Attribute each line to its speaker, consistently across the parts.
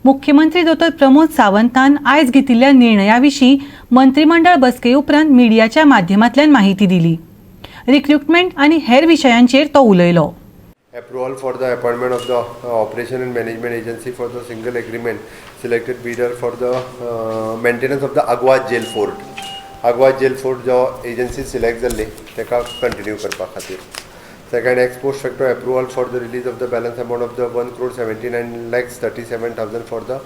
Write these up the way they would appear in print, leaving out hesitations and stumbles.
Speaker 1: मुख्यमंत्री दोतोर प्रमोद सावंतान आयज घेतिल्ल्या निर्णया विशीं मंत्रिमंडळ बसके उपरांत मिडियाच्या माध्यमांतल्यान माहिती दिली. रिक्रुटमेंट आनी हेर विशयांचेर तो उलयलो.
Speaker 2: Approval for the appointment of the operation and management agency for the single agreement selected bidder for the maintenance of the Aguada Jail Fort. Aguada Jail Fort जो एजन्सी सिलेक्ट जाल्ली ताका कंटिन्यू करपा खातीर. Second, ex post facto approval for the release of the balance amount of the 1 crore 79 lakhs 37 thousand for the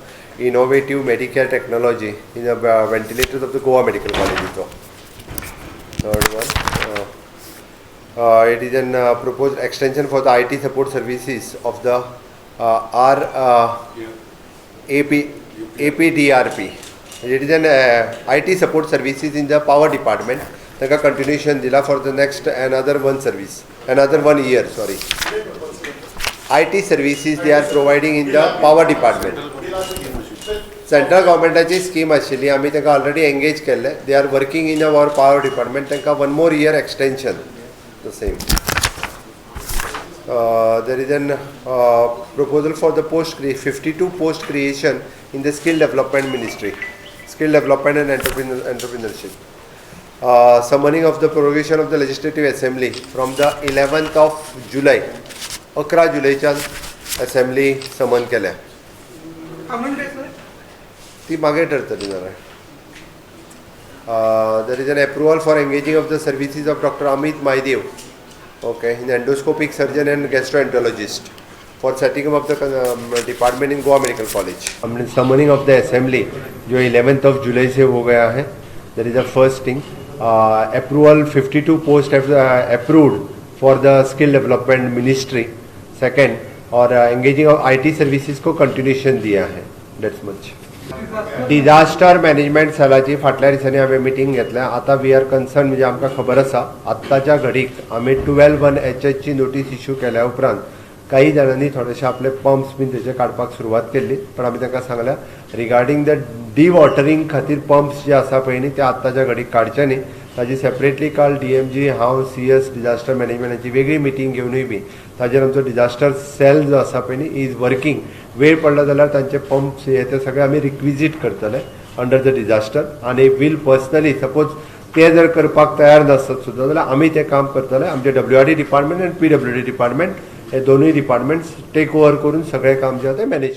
Speaker 2: innovative medicare technology in the ventilators of the Goa Medical कॉलेजीचो. Third one, it is an proposed extension for the IT support services of the R AP APDRP. It is an IT support services in the power department. ताका continuation दिला for the next another one service, another one year, sorry. IT services they are providing in the power department. Central गव्हर्मेंटाची scheme आशिल्ली, आमी तांकां already engage केल्ले. They are working in our power department. तांकां one more year extension, the same. There is an proposal for the post 52 post creation in the skill development ministry, skill development and entrepreneurship. Summoning of the prorogation of the legislative assembly from the 11th of July. 11 जुलैच्यान assembly समन केल्या. ती मागीर ठरतली जाल्यार. There is an approval for engaging of the services of Doctor Amit Maidev, okay, in endoscopic surgeon and gastroenterologist for setting up of the department in Goa Medical College. Summoning of the assembly जो 11th of July से हो गया है. There is a first thing, approval 52 post approved for the skill development ministry, second, और engaging of IT services को continuation दिया है. That's much. Disaster management सेलाची फाटल्या दिसांनी हांवें meeting घेतल्या. आतां we are concern, म्हणजे आमकां खबर आसा, आत्ताच्या घडीक आमी 12(1) एचएचची नोटीस इश्यू केल्या उपरांत काही जाणांनी थोडेशे आपले पंप्स बीन तेचे काडपाक सुरवात केल्ली, पण आमी तांकां सांगल्या, रिगार्डींग the डिवॉटरींग खातीर पंप्स जे आसा पळय न्ही, ते आत्ताच्या घडीक काडचे न्ही. ताजी सेपरेटली काल डीएमजी, हांव, सीएस डिझास्टर मॅनेजमेंटाची वेगळी मिटींग घेवनूय बी ताजेर आमचो डिझास्टर सेल जो आसा पळय न्ही, is working. वेळ पडलो जाल्यार तांचे पंप्स हे ते सगळे आमी रिक्विजीट करतले अंडर the disaster आनी वील पर्सनली, सपोज ते जर करपाक तयार नासत सुद्दां जाल्यार आमी तें काम करतले. आमचे डब्ल्यूआरडी डिपार्टमेंट आनी पीडब्ल्यूडी डिपार्टमेंट हे दोनूय डिपार्टमेंट्स टेक ओवर करून सगळें काम जें आसा तें मॅनेज